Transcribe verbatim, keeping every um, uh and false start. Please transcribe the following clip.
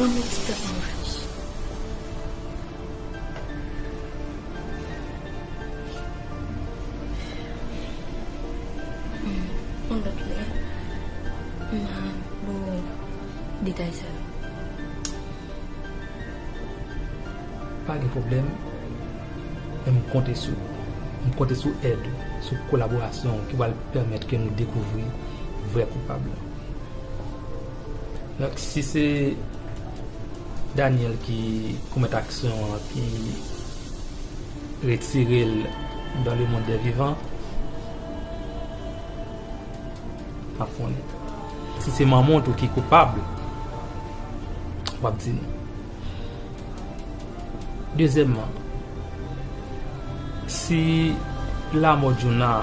Yon ti tèt mwen fèch. Yon lòt lè, m a ba w detay sa yo. Pa gen pwoblèm, men m konte sou ou. M konte sou èd ou, sou kolaborasyon ou ki pral pèmèt ke nou dekouvri vrè koupab la. Donk, si se Daniel ki komèt aksyon an, ki retire l dans le monde des vivants, m ap konnen. Si se manman w tou ki koupab, w ap di nou. Dezyèmman, si lanmò Djouna